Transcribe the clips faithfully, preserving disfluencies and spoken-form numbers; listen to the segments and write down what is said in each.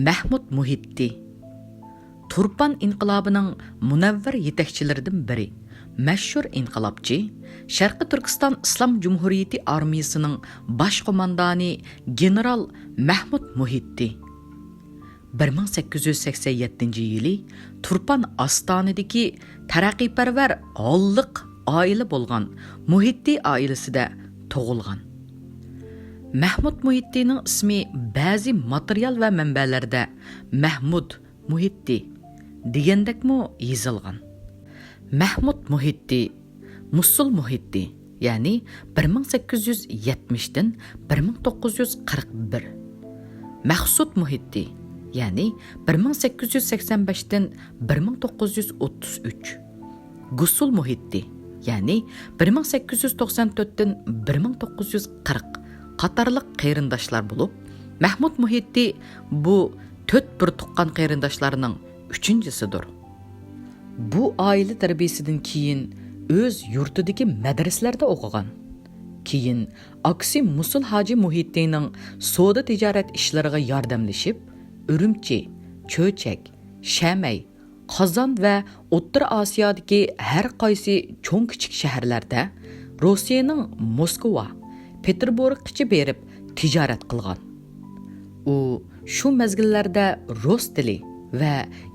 مەھمۇد مۇھىتتى. تۇرپان ئىنقىلابىنىڭ مۇنەۋۋەر يېتەكچىلىرىدىن بىرى، مەشھۇر ئىنقىلابچى، شەرقىي تۈركىستان ئىسلام جۇمھۇرىيىتى ئارمىيىسىنىڭ باش قوماندانى گېنېرال مەھمۇد مۇھىتتى. بىر مىڭ سەككىز يۈز سەكسەن يەتتىنچى يىلى تۇرپان ئاستانىدىكى تەرەققىيپەرۋەر ھاللىق ئائىلە بولغان مۇھىتتى ئائىلىسىدە تۇغۇلغان. مەھمۇد مۇھىتتىنىڭ ئىسمى بەزى ماتېرىيال ۋە مەنبەلەردە مەھمۇد مۇھىتتى دېگەندەكمۇ يېزىلغان. مەھمۇد مۇھىتتى، مۇسۇل مۇھىتتى، يەنى بىر مىڭ سەككىز يۈز يەتمىشتىن بىر مىڭ توققۇز يۈز قىرىق بىر. مەخسۇت مۇھىتتى، يەنى بىر مىڭ سەككىز يۈز سەكسەن بەشتىن بىر مىڭ توققۇز يۈز ئوتتۇز ئۈچ. گۇسۇل مۇھىتتى، يەنى بىر مىڭ سەككىز يۈز توقسان تۆتتىن بىر مىڭ توققۇز يۈز قىرىق قاتارلىق قېرىنداشلار بولۇپ، مەھمۇد مۇھىتتى بۇ تۆت بىر تۇغقان قېرىنداشلارنىڭ ئۈچىنچىسىدۇر. بۇ ئائىلە تەربىيىسىدىن كېيىن ئۆز يۇرتىدىكى مەدرىسىلەردە ئوقۇغان. كېيىن ئاكىسى مۇسۇل ھاجى مۇھىتتىنىڭ سودا تىجارەت ئىشلىرىغا ياردەملىشىپ، ئۈرۈمچى، چۆچەك، شەمەي، قازان ۋە ئوتتۇرا ئاسىيادىكى ھەر قايسى چوڭ-كىچىك شەھەرلەردە، روسىيەنىڭ موسكۋا، پېتېربۇرگقىچە بېرىپ تىجارەت قىلغان. ئۇ شۇ مەزگىللەردە رۇس تىلى ۋە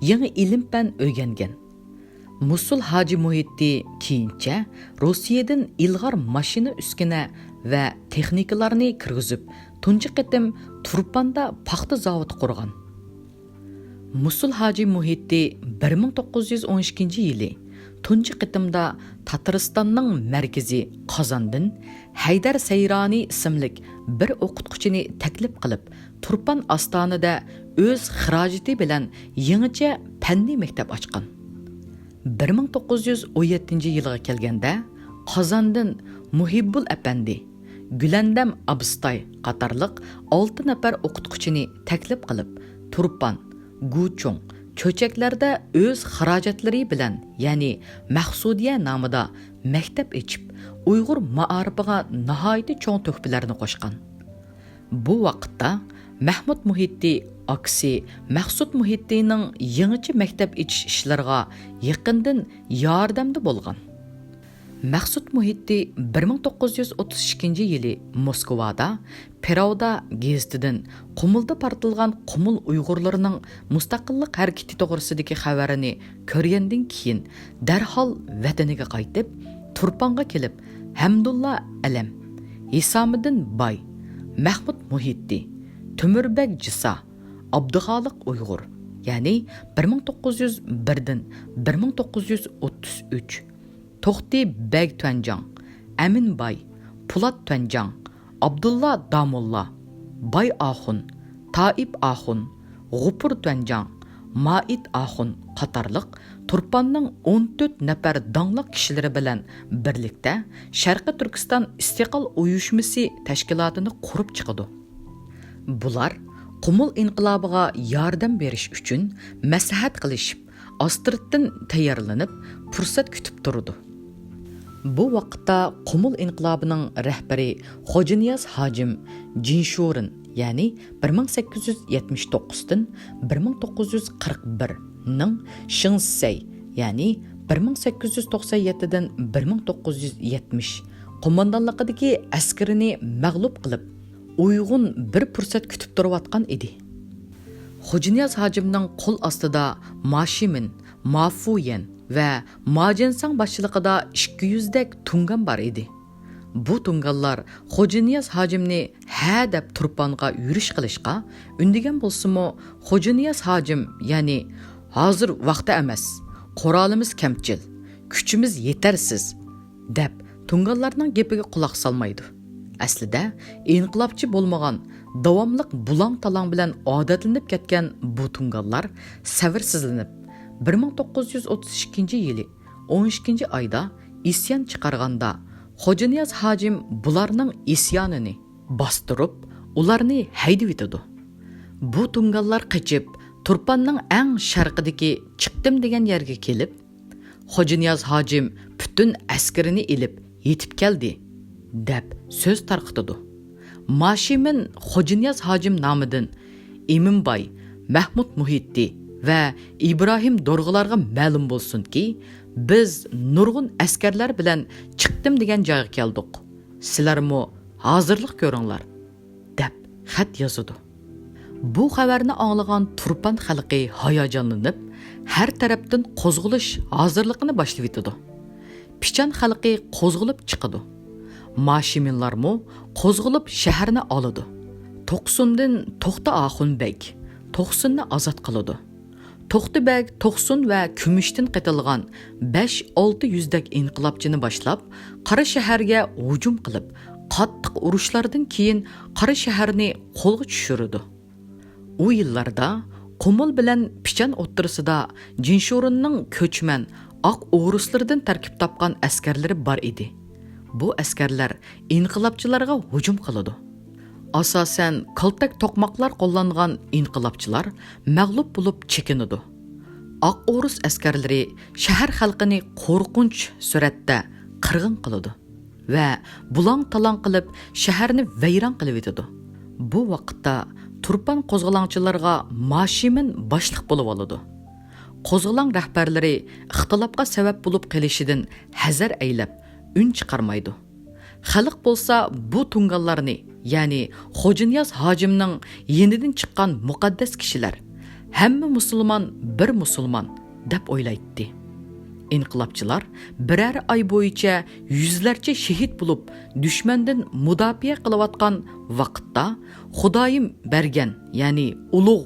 يېڭى ئىلىم-پەن ئۆگەنگەن. مۇسۇل ھاجى مۇھىتتى كېيىنچە روسىيەدىن ئىلغار ماشىنا ئۈسكۈنە ۋە تېخنىكىلارنى كىرگۈزۈپ، تۇنجى قېتىم تۇرپاندا پاختا زاۋۇتى قۇرغان. مۇسۇل ھاجى مۇھىتتى بىر مىڭ توققۇز يۈز ئون ئىككىنچى يىلى تۇنجى قېتىمدا تاتارىستاننىڭ مەركىزى قازاندىن ھەيدەر سەيرانى ئىسىملىك بىر ئوقۇتقۇچىنى تەكلىپ قىلىپ، تۇرپان ئاستانىدە ئۆز خىراجىتى بىلەن يېڭىچە پەننىي مەكتەپ ئاچقان. بىر مىڭ توققۇز يۈز ئون يەتتىنچى يىلغا كەلگەندە، قازاندىن مۇھىببۇل ئەپەندى، گۈلەندەم ئابىستاي قاتارلىق ئالتە نەپەر ئوقۇتقۇچىنى تەكلىپ قىلىپ، تۇرپان، گۇچۇڭ، چۆچەكلەردە ئۆز خىراجەتلىرى بىلەن، يەنى مەخسۇدىيە نامىدا مەكتەپ ئېچىپ، ئۇيغۇر مائارىپىغا ناھايىتى چوڭ تۆھپىلەرنى قوشقان. بۇ ۋاقىتتا مەھمۇد مۇھىتتى ئاكىسى مەخسۇت مۇھىتتىنىڭ يېڭىچە مەكتەپ ئېچىش ئىشلىرىغا يېقىندىن ياردەمدە بولغان. مەخسۇت مۇھىتتى بىر مىڭ توققۇز يۈز ئوتتۇز ئىككىنچى يىلى موسكۋادا پىراۋدا گېزىتىدىن قۇمۇلدا پارتلىغان قۇمۇل ئۇيغۇرلىرىنىڭ مۇستەقىللىق ھەرىكىتى توغرىسىدىكى خەۋەرنى كۆرگەندىن كېيىن، دەرھال ۋەتىنىگە قايتىپ، تۇرپانغا كېلىپ، ھەمدۇللا ئەلەم، ھېسامىدىن باي، مەھمۇد مۇھىتتى، تۆمۈربەگ جىسا، ئابدۇخالىق ئۇيغۇر، يەنى بىر مىڭ توققۇز يۈز بىردىن بىر مىڭ توققۇز يۈز ئوتتۇز ئۈچ، توختى بەگ تۈەنجاڭ، ئەمىن باي، پولات تۈەنجاڭ، ئابدۇللا داموللا، باي ئاخۇن، تائىپ ئاخۇن، غوپۇر تۈەنجاڭ، مائىت ئاخۇن قاتارلىق تۇرپاننىڭ ئون تۆت نەپەر داڭلىق كىشىلىرى بىلەن بىرلىكتە شەرقىي تۈركىستان ئىستىقلال ئۇيۇشمىسى تەشكىلاتىنى قۇرۇپ چىقىدۇ. بۇلار قۇمۇل ئىنقىلابىغا ياردەم بېرىش ئۈچۈن مەسلىھەت قىلىشىپ، ئاستىرتتىن تەييارلىنىپ، پۇرسەت كۈتۈپ تۇرىدۇ. بۇ ۋاقىتتا قۇمۇل ئىنقىلابىنىڭ رەھبىرى خوجانىياز ھاجىم جىنشۇرىن، يەنى بىر مىڭ سەككىز يۈز يەتمىش توققۇزدىن بىر مىڭ توققۇز يۈز قىرىق بىرنىڭ شىڭسەي، يەنى بىر مىڭ سەككىز يۈز توقسان يەتتىدىن بىر مىڭ توققۇز يۈز يەتمىش قوماندانلىقىدىكى ئەسكىرىنى مەغلۇپ قىلىپ، ئۇيغۇن بىر پۇرسەت كۈتۈپ تۇرۇۋاتقان ئىدى. خوجانىياز ھاجىمنىڭ قول ئاستىدا ماشىمىن، مافۇيەن ۋە ماجېنساڭ باشچىلىقىدا ئىككى يۈزدەك تۇڭگان بار ئىدى. بۇ تۇڭگانلار خوجانىياز ھاجىمنى ھە دەپ تۇرپانغا يۈرۈش قىلىشقا ئۈندىگەن بولسىمۇ، خوجانىياز ھاجىم، يەنى «ھازىر ۋاقتى ئەمەس، قورالىمىز كەمچىل، كۈچىمىز يېتەرسىز» دەپ، تۇڭگانلارنىڭ گېپىگە قۇلاق سالمايدۇ. ئەسلىدە، ئىنقىلابچى بولمىغان، داۋاملىق بۇلاڭ-تالاڭ بىلەن ئادەتلىنىپ كەتكەن بۇ تۇڭگانلار سەۋرسىزلىنىپ، بىر مىڭ توققۇز يۈز ئوتتۇز ئىككىنچى يىلى ئون ئىككىنچى ئايدا ئىسيان چىقارغاندا، خوجانىياز ھاجىم بۇلارنىڭ ئىسيانىنى باستۇرۇپ، ئۇلارنى ھەيدىۋېتىدۇ. بۇ تۇڭگانلار قېچىپ، تۇرپاننىڭ ئەڭ شەرقىدىكى چىقتىم دېگەن يەرگە كېلىپ، «خوجانىياز ھاجىم پۈتۈن ئەسكىرىنى ئېلىپ يېتىپ كەلدى» دەپ سۆز تارقىتىدۇ. ماشىمىن خوجانىياز ھاجىم نامىدىن ئىمىنباي، مەھمۇد مۇھىتتى ۋە ئىبراھىم دورغىلارغا مەلۇم بولسۇنكى، بىز نۇرغۇن ئەسكەرلەر بىلەن چىقتىم دېگەن جايغا كەلدۇق. سىلەرمۇ ھازىرلىق كۆرۈڭلار، دەپ خەت يازىدۇ. بۇ خەۋەرنى ئاڭلىغان تۇرپان خەلقى ھاياجانلىنىپ، ھەر تەرەپتىن قوزغىلىش ھازىرلىقىنى باشلىۋېتىدۇ. پىچان خەلقى قوزغىلىپ چىقىدۇ. ماشىمىنلارمۇ قوزغىلىپ شەھەرنى ئالىدۇ. توقسۇندىن توختى ئاخۇن بەگ، توقسۇننى ئازاد قىلىدۇ. توختى بەگ توقسۇن ۋە كۈمۈشتىن قېتىلغان بەش-ئالتە يۈزدەك ئىنقىلابچىنى باشلاپ، قارا شەھەرگە ھۇجۇم قىلىپ، قاتتىق ئۇرۇشلاردىن كېيىن قارا شەھەرنى قولغا چۈشۈرىدۇ. ئۇ يىللاردا قۇمۇل بىلەن پىچان ئوتتۇرىسىدا جىنشۇرىننىڭ كۆچمەن ئاق ئورۇسلىرىدىن تەركىب تاپقان ئەسكەرلىرى بار ئىدى. بۇ ئەسكەرلەر ئىنقىلابچىلارغا ھۇجۇم قىلىدۇ. ئاساسەن، كالتەك توقماقلار قوللانغان ئىنقىلابچىلار مەغلۇپ بولۇپ چېكىنىدۇ. ئاق ئورۇس ئەسكەرلىرى شەھەر خەلقىنى قورقۇنچ سۈرەتتە قىرغىن قىلىدۇ ۋە بۇلاڭ-تالاڭ قىلىپ، شەھەرنى ۋەيران قىلىۋېتىدۇ. بۇ ۋاقىتتا تۇرپان قوزغىلاڭچىلىرىغا ماشىمىن باشلىق بولۇۋالىدۇ. قوزغىلاڭ رەھبەرلىرى ئىختىلاپقا سەۋەب بولۇپ قېلىشىدىن ھەزەر ئەيلەپ، ئۈن چىقارمايدۇ. خەلق بولسا بۇ تۇڭگانلارنى، يەنى خوجانىياز ھاجىمنىڭ يېنىدىن چىققان مۇقەددەس كىشىلەر، ھەممە مۇسۇلمان بىر مۇسۇلمان، دەپ ئويلايتتى. ئىنقىلابچىلار بىرەر ئاي بويىچە يۈزلەرچە شېھىت بولۇپ، دۈشمەندىن مۇداپىئە قىلىۋاتقان ۋاقىتتا، خۇدايىم بەرگەن، يەنى ئۇلۇغ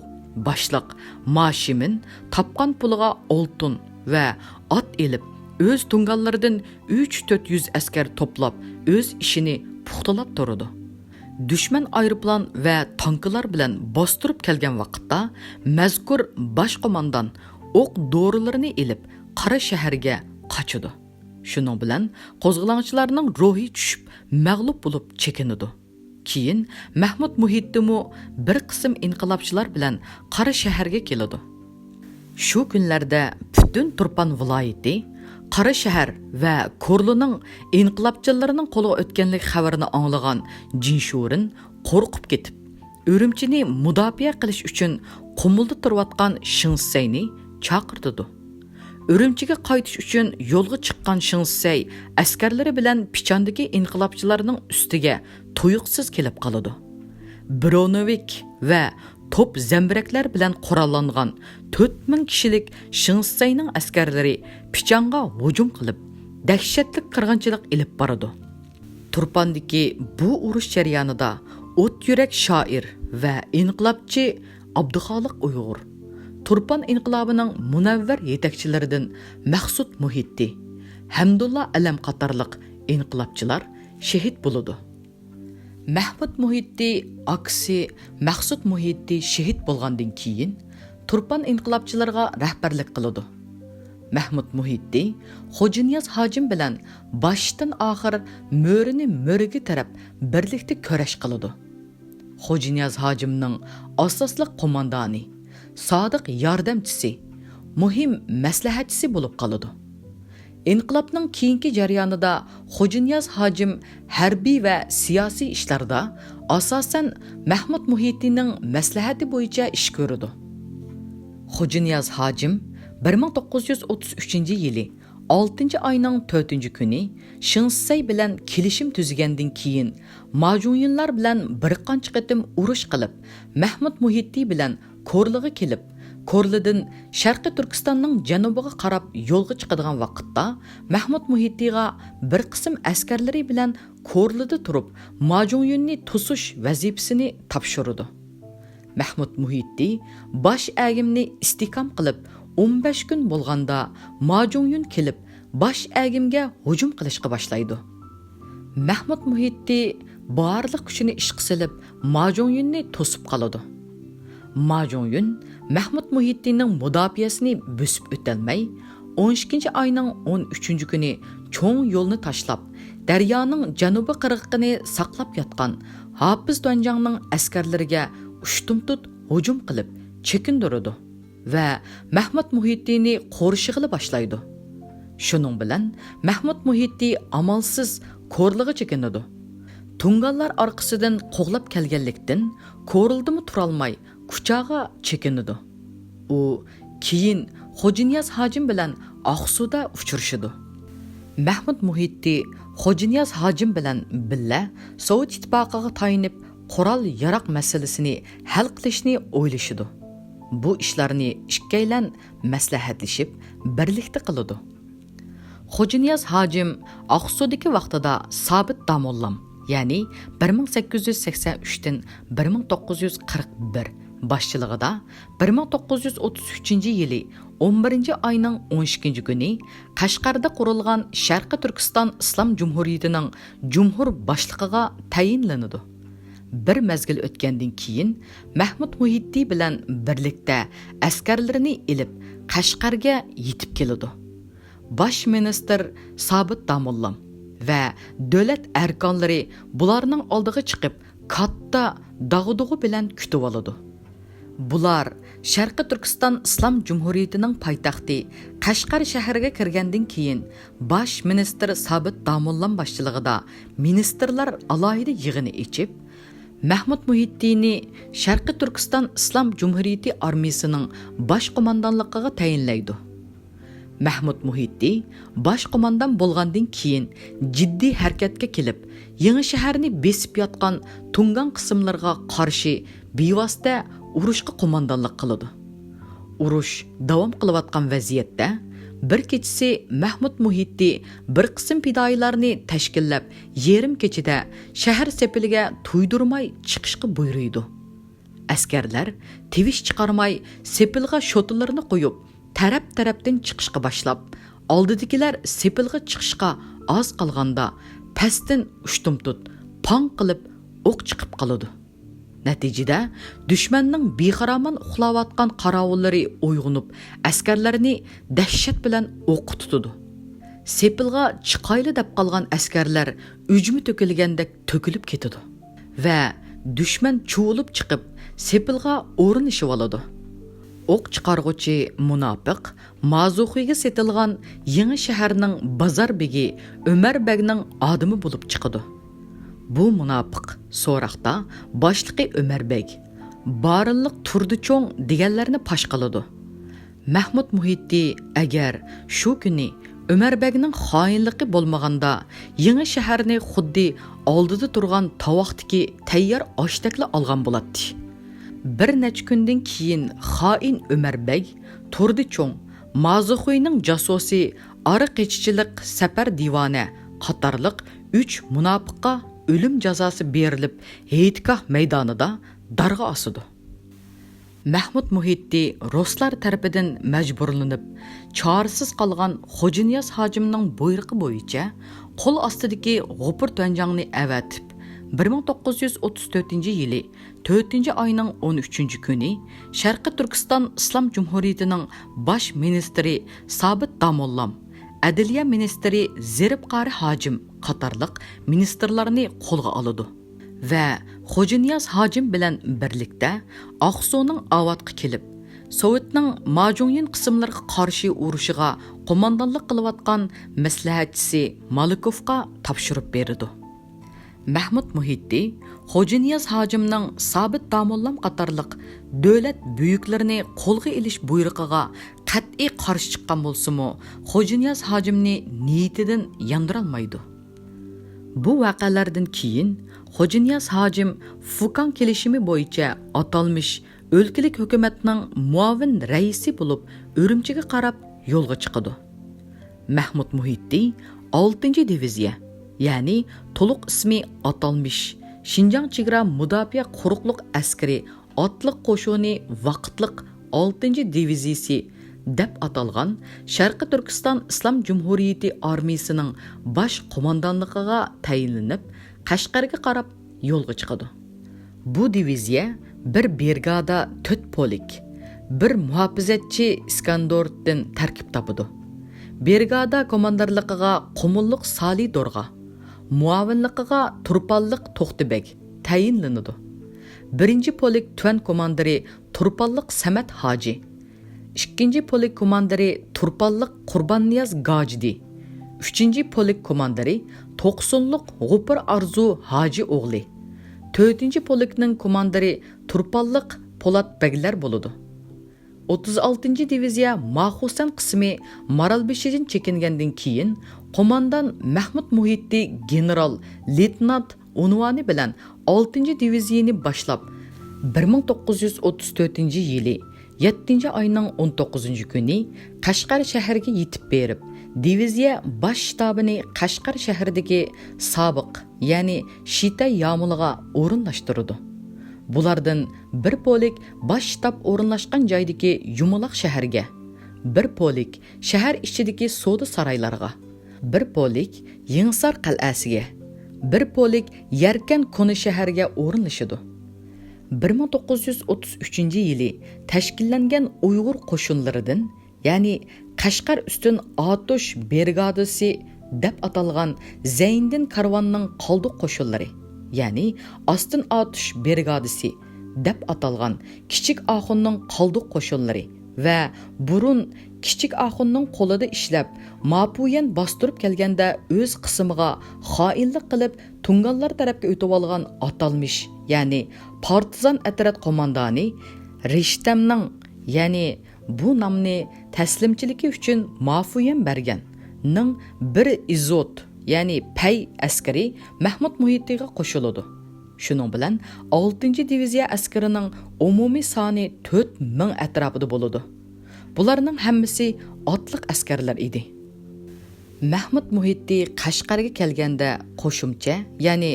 باشلىق ماشىمىن تاپقان پۇلىغا ئالتۇن ۋە ئات ئېلىپ، ئۆز تۇڭگانلىرىدىن ئۈچ-تۆت يۈز ئەسكەر توپلاپ، ئۆز ئىشىنى پۇختىلاپ تۇرىدۇ. دۈشمەن ئايروپىلان ۋە تانكىلار بىلەن باستۇرۇپ كەلگەن ۋاقىتتا، مەزكۇر باش قوماندان ئوق دورىلىرىنى ئېلىپ، قارا شەھەرگە قاچىدۇ. شۇنىڭ بىلەن قوزغىلاڭچىلارنىڭ روھى چۈشۈپ، مەغلۇپ بولۇپ چېكىنىدۇ. كېيىن مەھمۇد مۇھىتتىمۇ بىر قىسىم ئىنقىلابچىلار بىلەن قارا شەھەرگە كېلىدۇ. شۇ كۈنلەردە پۈتۈن تۇرپان ۋىلايىتى قارا شەھەر ۋە كورلىنىڭ ئىنقىلابچىلىرىنىڭ قولىغا ئۆتكەنلىك خەۋىرىنى ئاڭلىغان جىنشۇرىن قورقۇپ كېتىپ، ئۈرۈمچىنى مۇداپىئە قىلىش ئۈچۈن قۇمۇلدا تۇرۇۋاتقان شېڭ شىسەينى چاقىرتىدۇ. ئۈرۈمچىگە قايتىش ئۈچۈن يولغا چىققان شېڭ شىسەي ئەسكەرلىرى بىلەن پىچاندىكى ئىنقىلابچىلارنىڭ ئۈستىگە تۇيۇقسىز كېلىپ قالىدۇ. برونېۋىك ۋە توپ زەمبىرەكلەر بىلەن قوراللانغان تۆت مىڭ كىشىلىك شېڭ شىسەينىڭ ئەسكەرلىرى پىچانغا ھۇجۇم قىلىپ، دەھشەتلىك قىرغىنچىلىق ئېلىپ بارىدۇ. تۇرپاندىكى بۇ ئۇرۇش جەريانىدا ئوت يۈرەك شائىر ۋە ئىنقىلابچى ئابدۇخالىق ئۇيغۇر، تۇرپان ئىنقىلابىنىڭ مۇنەۋۋەر يېتەكچىلىرىدىن مەخسۇت مۇھىتتى، ھەمدۇللا ئەلەم قاتارلىق ئىنقىلابچىلار شېھىت بولىدۇ. مەھمۇد مۇھىتتى ئاكىسى مەخسۇت مۇھىتتى شېھىت بولغاندىن كېيىن، تۇرپان ئىنقىلابچىلىرىغا رەھبەرلىك قىلىدۇ. مەھمۇد مۇھىتتى خوجانىياز ھاجىم بىلەن باشتىن ئاخىر مۆرىنى مۆرىگە تىرەپ بىرلىكتە كۈرەش قىلىدۇ. خوجانىياز ھاجىمنىڭ ئاساسلىق قوماندانى، سادىق ياردەمچىسى، مۇھىم مەسلىھەتچىسى بولۇپ قالىدۇ. ئىنقىلابنىڭ كېيىنكى جەريانىدا خوجانىياز ھاجىم ھەربىي ۋە سىياسىي ئىشلاردا، ئاساسەن، مەھمۇد مۇھىتتىنىڭ مەسلىھەتى بويىچە ئىش كۆرىدۇ. خوجانىياز ھاجىم بىر مىڭ توققۇز يۈز ئوتتۇز ئۈچىنچى يىلى ئالتىنچى ئاينىڭ تۆتىنچى كۈنى شېڭ شىسەي بىلەن كېلىشىم تۈزگەندىن كېيىن، ماجۇڭيۈنلار بىلەن بىر قانچە قېتىم ئۇرۇش قىلىپ، مەھمۇد مۇھىتتى بىلەن كورلىغا كېلىپ، كورلىدىن شەرقىي تۈركىستاننىڭ جەنۇبىغا قاراپ يولغا چىقىدىغان ۋاقىتتا، مەھمۇد مۇھىتتىغا بىر قىسىم ئەسكەرلىرى بىلەن كورلىدا تۇرۇپ، ماجۇڭيۈننى توسۇش ۋەزىپىسىنى تاپشۇرىدۇ. مەھمۇد مۇھىتتى باش ئەگىمنى ئىستىھكام قىلىپ، ئون بەش كۈن بولغاندا، ماجۇڭيۈن كېلىپ، باش ئەگىمگە ھۇجۇم قىلىشقا باشلايدۇ. مەھمۇد مۇھىتتى بارلىق كۈچىنى ئىشقا سېلىپ، ماجۇڭيۈننى توسۇپ قالىدۇ. ماجۇڭيۈن مەھمۇد مۇھىتتىنىڭ مۇداپىئەسىنى بۆسۈپ ئۆتەلمەي، ئون ئىككىنچى ئاينىڭ ئون ئۈچىنچى كۈنى چوڭ يولنى تاشلاپ، دەريانىڭ جەنۇبىي قىرغىقىنى ساقلاپ ياتقان ھاپىز دۇەنجاڭنىڭ ئەسكەرلىرىگە ئۇشتۇمتۇت ھۇجۇم قىلىپ، چېكىندۈرىدۇ ۋە مەھمۇد مۇھىتتىنى قورشىغىلى باشلايدۇ. شۇنىڭ بىلەن مەھمۇد مۇھىتتى ئامالسىز كورلىغا چېكىنىدۇ. تۇڭگانلار ئارقىسىدىن قوغلاپ كەلگەنلىكتىن، كورلىدىمۇ تۇرالماي، كۇچاغا چېكىنىدۇ. ئۇ كېيىن خوجانىياز ھاجىم بىلەن ئاقسۇدا ئۇچرىشىدۇ. مەھمۇد مۇھىتى خوجانىياز ھاجىم بىلەن بىللە سوۋېت ئىتتىپاقىغا تايىنىپ، قورال-ياراغ مەسىلىسىنى ھەل قىلىشنى ئويلىشىدۇ. بۇ ئىشلارنى ئىككىيلەن مەسلىھەتلىشىپ، بىرلىكتە قىلىدۇ. خوجانىياز ھاجىم ئاقسۇدىكى ۋاقتىدا سابىت داموللام، يەنى بىر مىڭ سەككىز يۈز سەكسەن ئۈچتىن بىر مىڭ توققۇز يۈز قىرىق بىر باشچىلىقىدا بىر مىڭ توققۇز يۈز ئوتتۇز ئۈچىنچى يىلى ئون بىرىنچى ئاينىڭ ئون ئىككىنچى كۈنى قەشقەردە قۇرۇلغان شەرقىي تۈركىستان ئىسلام جۇمھۇرىيىتىنىڭ جۇمھۇر باشلىقىغا تەيىنلىنىدۇ. بىر مەزگىل ئۆتكەندىن كېيىن، مەھمۇد مۇھىتى بىلەن بىرلىكتە ئەسكەرلىرىنى ئېلىپ، قەشقەرگە يېتىپ كېلىدۇ. باش مىنىستىر سابىت داموللام ۋە دۆلەت ئەركانلىرى بۇلارنىڭ ئالدىغا چىقىپ، كاتتا داغدۇغا بىلەن كۈتۈۋالىدۇ. بۇلار شەرقىي تۈركىستان ئىسلام جۇمھۇرىيىتىنىڭ پايتەختى قەشقەر شەھىرىگە كىرگەندىن كېيىن، باش مىنىستىر سابىت داموللام باشچىلىقىدا مىنىستىرلار ئالاھىدە يىغىنى ئېچىپ، مەھمۇد مۇھىتىنى شەرقىي تۈركىستان ئىسلام جۇمھۇرىيىتى ئارمىيىسىنىڭ باش قوماندانلىقىغا تەيىنلەيدۇ. مەھمۇد مۇھىتى باش قوماندان بولغاندىن كېيىن، جىددىي ھەرىكەتكە كېلىپ، يېڭىشەھەرنى بېسىپ ياتقان تۇڭگان قىسىملىرىغا قارشى بىۋاسىتە ئۇرۇشقا قوماندانلىق قىلىدۇ. ئۇرۇش داۋام قىلىۋاتقان ۋەزىيەتتە، بىر كېچىسى مەھمۇد مۇھىتى بىر قىسىم پىدائىيلارنى تەشكىللەپ، يېرىم كېچىدە شەھەر سېپىلىگە تۇيدۇرماي چىقىشقا بۇيرۇيدۇ. ئەسكەرلەر تىۋىش چىقارماي، سېپىلغا شوتىلىرىنى قويۇپ، تەرەپ-تەرەپتىن چىقىشقا باشلاپ، ئالدىدىكىلەر سېپىلغا چىقىشقا ئاز قالغاندا، پەستىن ئۇشتۇمتۇت پاڭ قىلىپ ئوق چىقىپ قالىدۇ. نەتىجىدە، دۈشمەننىڭ بىخارامان ئۇخلاۋاتقان قاراۋۇللىرى ئويغىنىپ، ئەسكەرلەرنى دەھشەت بىلەن ئوققا تۇتىدۇ. سېپىلغا چىقايلى دەپ قالغان ئەسكەرلەر ئۈجمە تۆكۈلگەندەك تۆكۈلۈپ كېتىدۇ ۋە دۈشمەن چۇۋۇلۇپ چىقىپ، سېپىلغا ئورۇنلىشىۋالىدۇ. ئوق چىقارغۇچى مۇناپىق مازۇخۇيغا سېتىلغان يېڭى شەھەرنىڭ بازار بېگى ئۆمەر بەگنىڭ ئادىمى بولۇپ چىقىدۇ. بۇ مۇناپىق سوراقتا باشلىقى ئۆمەر بەگ، بارىنلىق تۇردى چوڭ دېگەنلەرنى پاش قىلىدۇ. مەھمۇد مۇھىتى ئەگەر شۇ كۈنى ئۆمەر بەگنىڭ خائىنلىقى بولمىغاندا، يېڭى شەھەرنى خۇددى ئالدىدا تۇرغان تاۋاقتىكى تەييار ئاشتەكلا ئالغان بولاتتى. بىر نەچچە كۈندىن كېيىن خائىن ئۆمەر بەگ، تۇردى چوڭ، مازۇخۇينىڭ جاسۇسى، ئارا قېچىچىلىق سەپەر دىۋانە قاتارلىق ئۈچ مۇناپىققا ئۆلۈم جازاسى بېرىلىپ، ھېيتگاھ مەيدانىدا دارغا ئاسىدۇ. مەھمۇد مۇھىتى رۇسلار تەرىپىدىن مەجبۇرلىنىپ، چارىسىز قالغان خوجانىياز ھاجىمنىڭ بۇيرۇقى بويىچە قول ئاستىدىكى غوپۇر تۈەنجاڭنى ئەۋەتىپ، بىر مىڭ توققۇز يۈز ئوتتۇز تۆتىنچى يىلى تۆتىنچى ئاينىڭ ئون ئۈچىنچى كۈنى شەرقىي تۈركىستان ئىسلام جۇمھۇرىيىتىنىڭ باش مىنىستىرى سابىت داموللام، ئەدلىيە مىنىستىرى زېرىپ قارى ھاجىم قاتارلىق مىنىستىرلارنى قولغا ئالىدۇ ۋە خوجانىياز ھاجىم بىلەن بىرلىكتە ئاقسۇنىڭ ئاۋاتقا كېلىپ، سوۋېتنىڭ ماجۇڭيىن قىسىملىرىغا قارشى ئۇرۇشىغا قوماندانلىق قىلىۋاتقان مەسلىھەتچىسى مالىكوفقا تاپشۇرۇپ بېرىدۇ. مەھمۇد مۇھىتى خوجانىياز ھاجىمنىڭ سابىت داموللام قاتارلىق دۆلەت بۈيۈكلىرىنى قولغا ئېلىش بۇيرۇقىغا قەتئىي قارشى چىققان بولسىمۇ، خوجانىياز ھاجىمنى نىيىتىدىن ياندۇرالمايدۇ. بۇ ۋەقەلەردىن كېيىن، خوجانىياز ھاجىم فۇكاڭ كېلىشىمى بويىچە ئاتالمىش ئۆلكىلىك ھۆكۈمەتنىڭ مۇئاۋىن رەئىسى بولۇپ، ئۈرۈمچىگە قاراپ يولغا چىقىدۇ. مەھمۇد مۇھىتى ئالتىنچى دىۋىزىيە، يەنى تولۇق ئىسمى ئاتالمىش شىنجاڭ چېگرا مۇداپىئە قۇرۇقلۇق ئەسكىرى ئاتلىق قوشۇنى ۋاقىتلىق ئالتىنچى دىۋىزىيىسى دەپ ئاتالغان شەرقىي تۈركىستان ئىسلام جۇمھۇرىيىتى ئارمىيىسىنىڭ باش قوماندانلىقىغا تەيىنلىنىپ، قەشقەرگە قاراپ يولغا چىقىدۇ. بۇ دىۋىزىيە بىر برىگادا تۆت پولك، بىر مۇھاپىزەتچى ئىسكەندوردىن تەركىب تاپىدۇ. برىگادا كوماندىرلىقىغا قۇمۇللۇق سالى دورغا، مۇئاۋىنلىقىغا تۇرپانلىق توختى بەگ تەيىنلىنىدۇ. بىرىنچى پولك تۈەن كوماندىرى تۇرپانلىق سەمەت ھاجى، ئىككىنچى پولك كوماندىرى تۇرپانلىق قۇرباننىياز گاجىدى، ئۈچىنچى پولك كوماندىرى توقسۇنلۇق غوپۇر ئارزۇ ھاجى ئوغلى، تۆتىنچى پولكنىڭ كوماندىرى تۇرپانلىق پولات بەگلەر بولىدۇ. ئوتتۇز ئالتىنچى دىۋىزىيە ماخۇسەن قىسمى مارالبېشىدىن چېكىنگەندىن كېيىن، قوماندان مەھمۇد مۇھىتى گېنېرال لېيتېنانت ئۇنۋانى بىلەن ئالتىنچى دىۋىزىيىنى باشلاپ، بىر مىڭ توققۇز يۈز ئوتتۇز تۆتىنچى يىلى يەتتىنچى ئاينىڭ ئون توققۇزىنچى كۈنى قەشقەر شەھىرىگە يېتىپ بېرىپ، دىۋىزىيە باش شتابىنى قەشقەر شەھىرىدىكى سابىق، يەنى شىتەي يامۇلىغا ئورۇنلاشتۇرىدۇ. بۇلاردىن بىر پولك باش شتاب ئورۇنلاشقان جايدىكى يۇمىلاق شەھەرگە، بىر پولك شەھەر ئىچىدىكى سودا سارايلارغا، بىر پولك يېڭىسار قەلئەسىگە، بىر پولك يەركەن كونا شەھەرگە ئورۇنلىشىدۇ. بىر مىڭ توققۇز يۈز ئوتتۇز ئۈچىنچى يىلى تەشكىللەنگەن ئۇيغۇر قوشۇنلىرىدىن، يەنى قەشقەر ئۈستۈن ئاتۇش برىگادىسى دەپ ئاتالغان زەينىدىن كارۋاننىڭ قالدۇق قوشۇنلىرى، يەنى ئاستىن ئاتۇش برىگادىسى دەپ ئاتالغان كىچىك ئاخۇننىڭ قالدۇق قوشۇنلىرى ۋە بۇرۇن كىچىك ئاخۇننىڭ قولىدا ئىشلەپ، ماپۇيۈەن باستۇرۇپ كەلگەندە ئۆز قىسمىغا خائىنلىق قىلىپ، تۇڭگانلار تەرەپكە ئۆتۈۋالغان ئاتالمىش، يەنى پارتىزان ئەترەت قوماندانى رىشتەمنىڭ، يەنى بۇ نامنى تەسلىمچىلىكى ئۈچۈن مافۇيۈەن بەرگەن، نىڭ بىر ئىزوت، يەنى پەي ئەسكىرى مەھمۇد مۇھىتىغا قوشۇلىدۇ. شۇنىڭ بىلەن ئالتىنچى دىۋىزىيە ئەسكىرىنىڭ ئومۇمىي سانى تۆت مىڭ ئەتراپىدا بولىدۇ. بۇلارنىڭ ھەممىسى ئاتلىق ئەسكەرلەر ئىدى. مەھمۇد مۇھىتى قەشقەرگە كەلگەندە قوشۇمچە، يەنى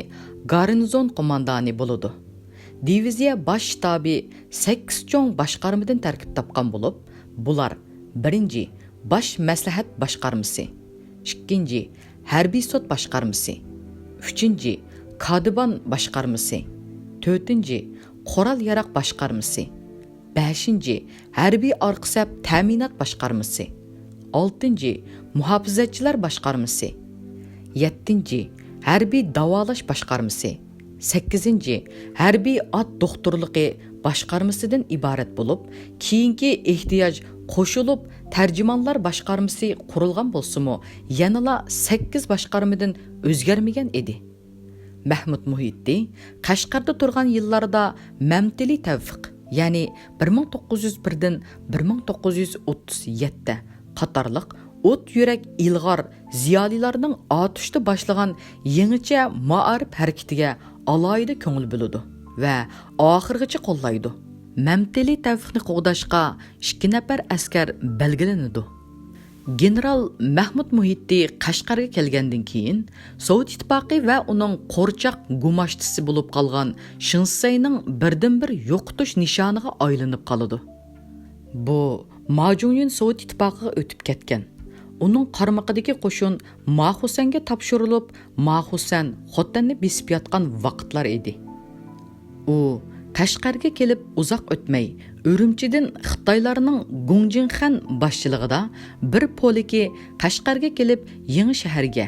گارنىزون قوماندانى بولىدۇ. دىۋىزىيە باش شتابى سەككىز چوڭ باشقارمىدىن تەركىب تاپقان بولۇپ، بۇلار: بىرىنچى، باش مەسلىھەت باشقارمىسى، ئىككىنچى، ھەربىي سوت باشقارمىسى، ئۈچىنچى، كادىبان باشقارمىسى، تۆتىنچى، قورال ياراغ باشقارمىسى، بەشىنچى، ھەربىي ئارقا سەپ تەمىنات باشقارمىسى، ئالتىنچى، مۇھاپىزەتچىلەر باشقارمىسى، يەتتىنچى، ھەربىي داۋالاش باشقارمىسى، سەككىزىنچى، ھەربىي ئات دوختۇرلۇقى باشقارمىسىدىن ئىبارەت بولۇپ، كېيىنكى ئېھتىياج قوشۇلۇپ تەرجىمانلار باشقارمىسى قۇرۇلغان بولسىمۇ، يەنىلا سەككىز باشقارمىدىن ئۆزگەرمىگەن ئىدى. مەھمۇد مۇھىتى قەشقەردە تۇرغان يىللاردا مەمتىلى تەۋفىق، يەنى بىر مىڭ توققۇز يۈز بىردىن بىر مىڭ توققۇز يۈز ئوتتۇز يەتتە قاتارلىق ئوت يۈرەك ئىلغار زىيالىيلارنىڭ ئاتۇشتا باشلىغان يېڭىچە مائارىپ ھەرىكىتىگە ئالاھىدە كۆڭۈل بۆلىدۇ ۋە ئاخىرغىچە قوللايدۇ. مەمتىلى تەۋفىقنى قوغداشقا ئىككى نەپەر ئەسكەر بەلگىلىنىدۇ. گېنېرال مەھمۇد مۇھىتى قەشقەرگە كەلگەندىن كېيىن، سوۋېت ئىتتىپاقى ۋە ئۇنىڭ قورچاق گۇماشتىسى بولۇپ قالغان شېڭ شىسەينىڭ بىردىنبىر يوقىتىش نىشانىغا ئايلىنىپ قالىدۇ. بۇ ما جۇڭيۈن سوۋېت ئىتتىپاقىغا ئۆتۈپ كەتكەن. ئۇنىڭ قارمىقىدىكى قوشۇن ما خۇسەنگە تاپشۇرۇلۇپ، ما خۇسەن خوتەننى بېسىپ ياتقان ۋاقىتلار ئىدى. ئۇ قەشقەرگە كېلىپ ئۇزاق ئۆتمەي، ئۈرۈمچىدىن خىتايلارنىڭ گۇڭجىڭخەن باشچىلىقىدا بىر پولكى قەشقەرگە كېلىپ يېڭى شەھەرگە،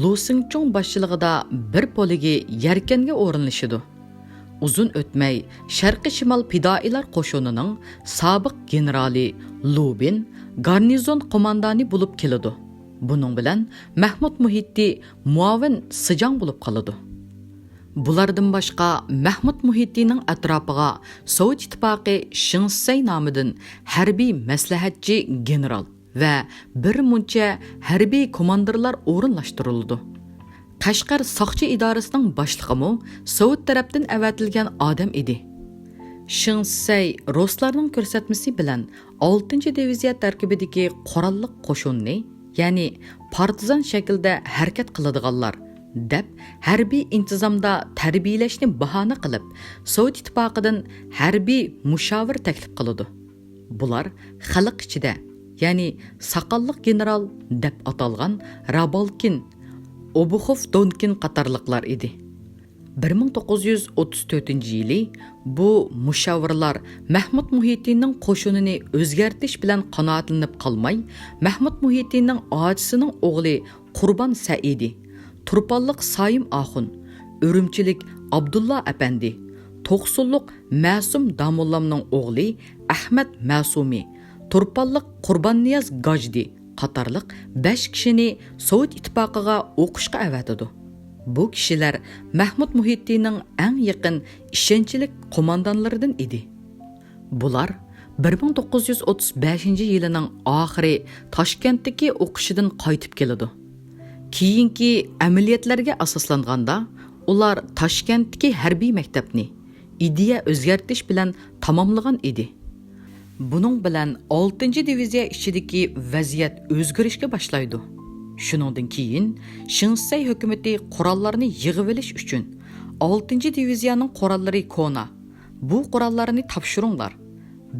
لۇ سىڭچۇڭ باشچىلىقىدا بىر پولكى يەركەنگە ئورۇنلىشىدۇ. ئۇزۇن ئۆتمەي، شەرقىي شىمال پىدائىيلار قوشۇنىنىڭ سابىق گېنېرالى لۇ بىن گارنىزون قوماندانى بولۇپ كېلىدۇ. بۇنىڭ بىلەن مەھمۇد مۇھىتى مۇئاۋىن سىجاڭ بولۇپ قالىدۇ. بۇلاردىن باشقا، مەھمۇد مۇھىتىنىڭ ئەتراپىغا سوۋېت ئىتتىپاقى شېڭ شىسەي نامىدىن ھەربىي مەسلىھەتچى گېنېرال ۋە بىر مۇنچە ھەربىي كوماندىرلار ئورۇنلاشتۇرۇلىدۇ. قەشقەر ساقچى ئىدارىسىنىڭ باشلىقىمۇ سوۋېت تەرەپتىن ئەۋەتىلگەن ئادەم ئىدى. شېڭ شىسەي رۇسلارنىڭ كۆرسەتمىسى بىلەن ئالتىنچى دىۋىزىيە تەركىبىدىكى قوراللىق قوشۇننى، يەنى پارتىزان شەكلىدە ھەرىكەت قىلىدىغانلار دەپ، ھەربىي ئىنتىزامدا تەربىيەلەشنى باھانە قىلىپ، سوۋېت ئىتتىپاقىدىن ھەربىي مۇشاۋىر تەكلىپ قىلىدۇ. بۇلار خەلق ئىچىدە، يەنى ساقاللىق گېنېرال دەپ ئاتالغان رابالكىن، ئوبۇخوف دونكىن قاتارلىقلار ئىدى. بىر مىڭ توققۇز يۈز ئوتتۇز تۆتىنچى يىلى بۇ مۇشاۋىرلار مەھمۇد مۇھىتىنىڭ قوشۇنىنى ئۆزگەرتىش بىلەن قانائەتلىنىپ قالماي، مەھمۇد مۇھىتىنىڭ ئاچىسىنىڭ ئوغلى قۇربان سەئىدى، تۇرپانلىق سايىم ئاخۇن، ئۈرۈمچىلىك ئابدۇللا ئەپەندى، توقسۇنلۇق مەسۇم داموللامنىڭ ئوغلى ئەخمەت مەسۇمى، تۇرپانلىق قۇرباننىياز گاجدى قاتارلىق بەش كىشىنى سوۋېت ئىتتىپاقىغا ئوقۇشقا ئەۋەتىدۇ. بۇ كىشىلەر مەھمۇد مۇھىتتىنىڭ ئەڭ يېقىن، ئىشەنچلىك قوماندانلىرىدىن ئىدى. بۇلار بىر مىڭ توققۇز يۈز ئوتتۇز بەشىنچى يىلىنىڭ ئاخىرى تاشكەنتتىكى ئوقۇشىدىن قايتىپ كېلىدۇ. كېيىنكى ئەمەلىيەتلەرگە ئاساسلانغاندا، ئۇلار تاشكەنتتىكى ھەربىي مەكتەپنى ئىدىيە ئۆزگەرتىش بىلەن تاماملىغان ئىدى. بۇنىڭ بىلەن ئالتىنچى دىۋىزىيە ئىچىدىكى ۋەزىيەت ئۆزگىرىشكە باشلايدۇ. شۇنىڭدىن كېيىن شېڭ شىسەي ھۆكۈمىتى قوراللارنى يىغىۋېلىش ئۈچۈن، ئالتىنچى دىۋىزىيەنىڭ قوراللىرى كونا، بۇ قوراللارنى تاپشۇرۇڭلار،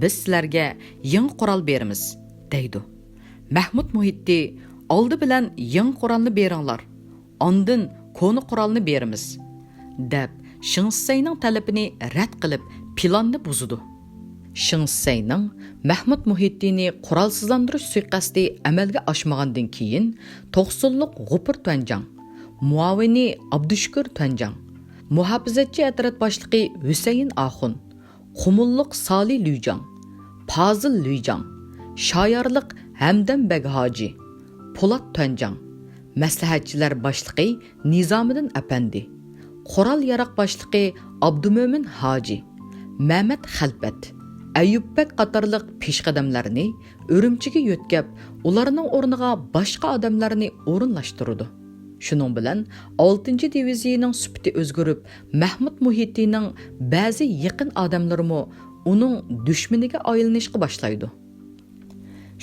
بىز سىلەرگە يېڭى قورال بېرىمىز، دەيدۇ. مەھمۇد مۇھىتتى، ئالدى بىلەن يېڭى قورالنى بېرىڭلار، ئاندىن كونا قورالنى بېرىمىز، دەپ، شېڭ شىسەينىڭ تەلىپىنى رەت قىلىپ، پىلاننى بۇزىدۇ. شېڭ شىسەينىڭ مەھمۇد مۇھىتتىنى قورالسىزلاندۇرۇش سۇيىقەستى ئەمەلگە ئاشمىغاندىن كېيىن، توقسۇنلۇق غوپۇر تۈەنجاڭ، مۇئاۋىنى ئابدۇشۈكۈر تۈەنجاڭ، مۇھاپىزەتچى ئەترەت باشلىقى ھۈسەيىن ئاخۇن، قۇمۇللۇق سالى لۈيجاڭ، پازىل لۈيجاڭ، شايارلىق ھەمدەم بەگ ھاجى، پولات تۈەنجاڭ، مەسلىھەتچىلەر باشلىقى نىزامىدىن ئەپەندى، قورال-ياراغ باشلىقى ئابدۇمۆمىن ھاجى، مەمەت خەلپەت، ئەيۇپ بەگ قاتارلىق پېشقەدەملەرنى ئۈرۈمچىگە يۆتكەپ، ئۇلارنىڭ ئورنىغا باشقا ئادەملەرنى ئورۇنلاشتۇرىدۇ. شۇنىڭ بىلەن ئالتىنچى دىۋىزىيىنىڭ سۈپىتى ئۆزگىرىپ، مەھمۇد مۇھىتتىنىڭ بەزى يېقىن ئادەملىرىمۇ ئۇنىڭ دۈشمىنىگە ئايلىنىشقا باشلايدۇ.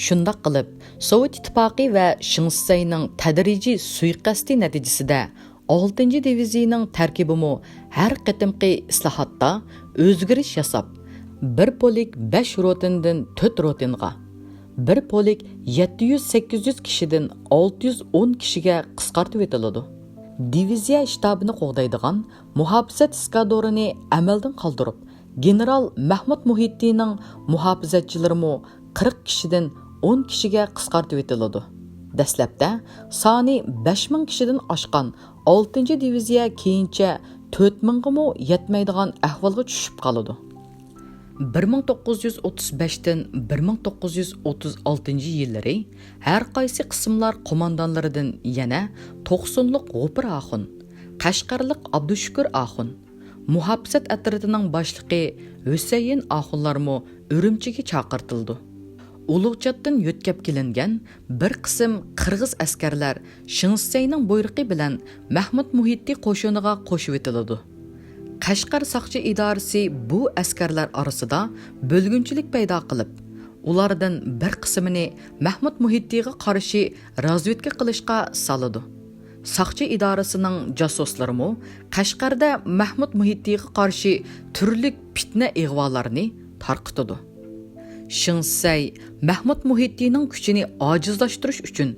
شۇنداق قىلىپ، سوۋېت ئىتتىپاقى ۋە شېڭ شىسەينىڭ تەدرىجىي سۇيىقەستى نەتىجىسىدە، ئالتىنچى دىۋىزىيىنىڭ تەركىبىمۇ ھەر قېتىمقى ئىسلاھاتتا ئۆزگىرىش ياساپ، بىر پولك بەش روتىندىن تۆت روتىنغا، بىر پولك يەتتە يۈز سەككىز يۈز كىشىدىن ئالتە يۈز ئون كىشىگە قىسقارتىۋېتىلىدۇ. دىۋىزىيە شتابىنى قوغدايدىغان مۇھاپىزەت ئىسكادرونى ئەمەلدىن قالدۇرۇپ، گېنېرال مەھمۇد مۇھىتتىنىڭ مۇھاپىزەتچىلىرىمۇ قىرىق كىشىدىن ئون كىشىگە قىسقارتىۋېتىلىدۇ. دەسلەپتە سانى بەش مىڭ كىشىدىن ئاشقان ئالتىنچى دىۋىزىيە كېيىنچە تۆت مىڭغىمۇ يەتمەيدىغان ئەھۋالغا چۈشۈپ قالىدۇ. بىر مىڭ توققۇز يۈز ئوتتۇز بەشتىن بىر مىڭ توققۇز يۈز ئوتتۇز ئالتىنچى يىللىرى ھەر قايسى قىسىملار قوماندانلىرىدىن يەنە توقسۇنلۇق غوپۇر ئاخۇن، قەشقەرلىق ئابدۇشۈكۈر ئاخۇن، مۇھاپىزەت ئەترىتىنىڭ باشلىقى ھۈسەيىن ئاخۇنلارمۇ ئۈرۈمچىگە چاقىرتىلىدۇ. ئۇلۇغچاتتىن يۆتكەپ كېلىنگەن بىر قىسىم قىرغىز ئەسكەرلەر شېڭ شىسەينىڭ بۇيرۇقى بىلەن مەھمۇد مۇھىتتى قوشۇنىغا قوشۇۋېتىلىدۇ. قەشقەر ساقچى ئىدارىسى بۇ ئەسكەرلەر ئارىسىدا بۆلگۈنچىلىك پەيدا قىلىپ، ئۇلاردىن بىر قىسمىنى مەھمۇد مۇھىتتىغا قارشى رازۋېدكا قىلىشقا سالىدۇ. ساقچى ئىدارىسىنىڭ جاسۇسلىرىمۇ قەشقەردە مەھمۇد مۇھىتتىغا قارشى تۈرلۈك پىتنە-ئىغۋالارنى تارقىتىدۇ. شېڭ شىسەي مەھمۇد مۇھىتتىنىڭ كۈچىنى ئاجىزلاشتۇرۇش ئۈچۈن،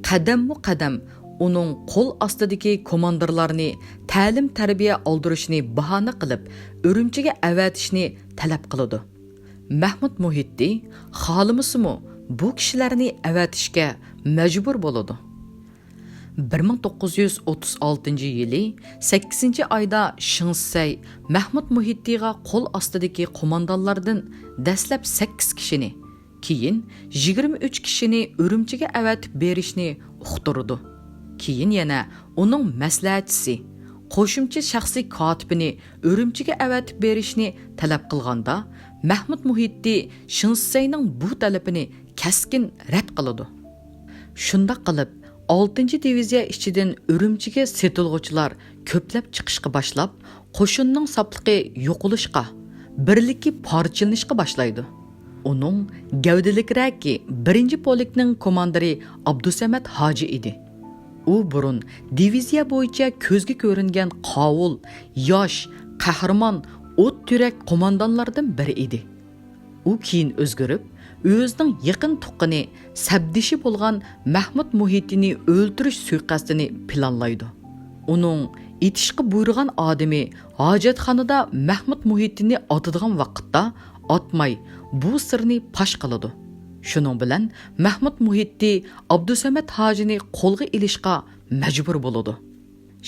قەدەممۇ قەدەم ئۇنىڭ قول ئاستىدىكى كوماندىرلارنى تەلىم-تەربىيە ئالدۇرۇشنى باھانە قىلىپ، ئۈرۈمچىگە ئەۋەتىشنى تەلەپ قىلىدۇ. مەھمۇد مۇھىتتى خالىمىسىمۇ بۇ كىشىلەرنى ئەۋەتىشكە مەجبۇر بولىدۇ. بىر مىڭ توققۇز يۈز ئوتتۇز ئالتىنچى يىلى سەككىزىنچى ئايدا شېڭ شىسەي مەھمۇد مۇھىتتىغا قول ئاستىدىكى قوماندانلاردىن دەسلەپ سەككىز كىشىنى، كېيىن يىگىرمە ئۈچ كىشىنى ئۈرۈمچىگە ئەۋەتىپ بېرىشنى ئۇقتۇرىدۇ. كېيىن يەنە ئۇنىڭ مەسلىھەتچىسى، قوشۇمچە شەخسىي كاتىپىنى ئۈرۈمچىگە ئەۋەتىپ بېرىشنى تەلەپ قىلغاندا، مەھمۇد مۇھىتتى شېڭ شىسەينىڭ بۇ تەلىپىنى كەسكىن رەت قىلىدۇ. شۇنداق قىلىپ، ئالتىنچى دىۋىزىيە ئىچىدىن ئۈرۈمچىگە سېتىلغۇچىلار كۆپلەپ چىقىشقا باشلاپ، قوشۇننىڭ ساپلىقى يوقىلىشقا، بىرلىكى پارچىلىنىشقا باشلايدۇ. ئۇنىڭ گەۋدىلىكرەكى بىرىنچى پولكنىڭ كوماندىرى ئابدۇسەمەت ھاجى ئىدى. ئۇ بۇرۇن دىۋىزىيە بويىچە كۆزگە كۆرۈنگەن قاۋۇل، ياش، قەھرىمان، ئوت تۈرەك قوماندانلاردىن بىرى ئىدى. ئۇ كېيىن ئۆزگىرىپ، ئۆزىنىڭ يېقىن تۇغقىنى، سەپدىشى بولغان مەھمۇد مۇھىتتىنى ئۆلتۈرۈش سۇيىقەستىنى پىلانلايدۇ. ئۇنىڭ ئېتىشقا بۇيرۇغان ئادىمى ھاجەتخانىدا مەھمۇد مۇھىتتىنى ئاتىدىغان ۋاقىتتا ئاتماي، بۇ سىرنى پاش قىلىدۇ. شۇنىڭ بىلەن مەھمۇد مۇھىتتى ئابدۇسەمەت ھاجىنى قولغا ئېلىشقا مەجبۇر بولىدۇ.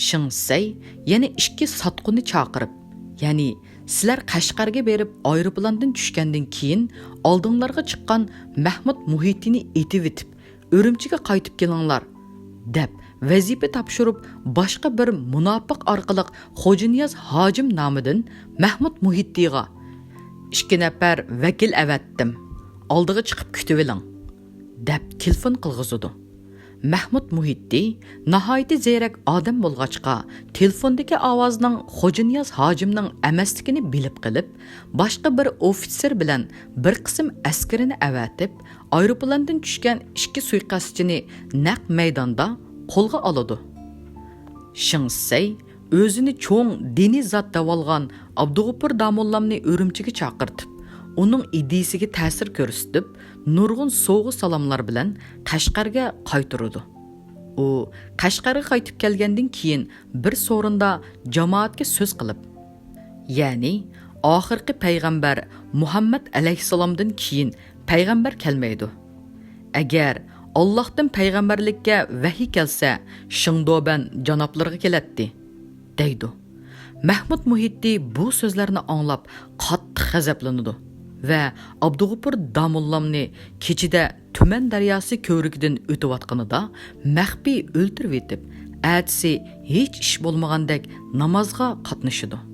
شېڭ شىسەي يەنە ئىككى ساتقۇننى چاقىرىپ، يەنى، سىلەر قەشقەرگە بېرىپ ئايروپىلاندىن چۈشكەندىن كېيىن ئالدىڭلارغا چىققان مەھمۇد مۇھىتتىنى ئېتىۋېتىپ، ئۈرۈمچىگە قايتىپ كېلىڭلار، دەپ ۋەزىپە تاپشۇرۇپ، باشقا بىر مۇناپىق ئارقىلىق خوجانىياز ھاجىم نامىدىن مەھمۇد مۇھىتتىغا، «ئىككى نەپەر ۋەكىل ئەۋەتتىم، ئالدىغا چىقىپ كۈتۈۋېلىڭ» دەپ تېلېفون قىلغۇزىدۇ. مەھمۇد مۇھىتتى ناھايىتى زېرەك ئادەم بولغاچقا، تېلېفوندىكى ئاۋازنىڭ خوجانىياز ھاجىمنىڭ ئەمەسلىكىنى بىلىپ قېلىپ، باشقا بىر ئوفىتسېر بىلەن بىر قىسىم ئەسكىرىنى ئەۋەتىپ، ئايروپىلاندىن چۈشكەن ئىككى سۇيىقەستچىنى نەق مەيداندا قولغا ئالىدۇ. شېڭ سەي ئۆزىنى چوڭ دىنىي زات دەۋالغان ئابدۇغوپۇر داموللامنى ئۈرۈمچىگە چاقىرتىپ، ئۇنىڭ ئىدىيىسىگە تەسىر كۆرسىتىپ، نۇرغۇن سوۋغا-سالاملار بىلەن قەشقەرگە قايتۇرىدۇ. ئۇ قەشقەرگە قايتىپ كەلگەندىن كېيىن، بىر سورۇندا جامائەتكە سۆز قىلىپ، يەنى ئاخىرقى پەيغەمبەر مۇھەممەد ئەلەيھىسسالامدىن كېيىن پەيغەمبەر كەلمەيدۇ. ئەگەر ئاللاھتىن پەيغەمبەرلىككە ۋەھىي كەلسە، شېڭدۇبەن جانابلىرىغا كېلەتتى، دەيدۇ. مەھمۇد مۇھىتتى بۇ سۆزلەرنى ئاڭلاپ قاتتىق غەزەپلىنىدۇ ۋە ئابدۇغوپۇر داموللامنى كېچىدە تۈمەن دەرياسى كۆۋرۈكىدىن ئۆتۈۋاتقىنىدا مەخپىي ئۆلتۈرۈۋېتىپ، ئەتىسى ھېچ ئىش بولمىغاندەك نامازغا قاتنىشىدۇ.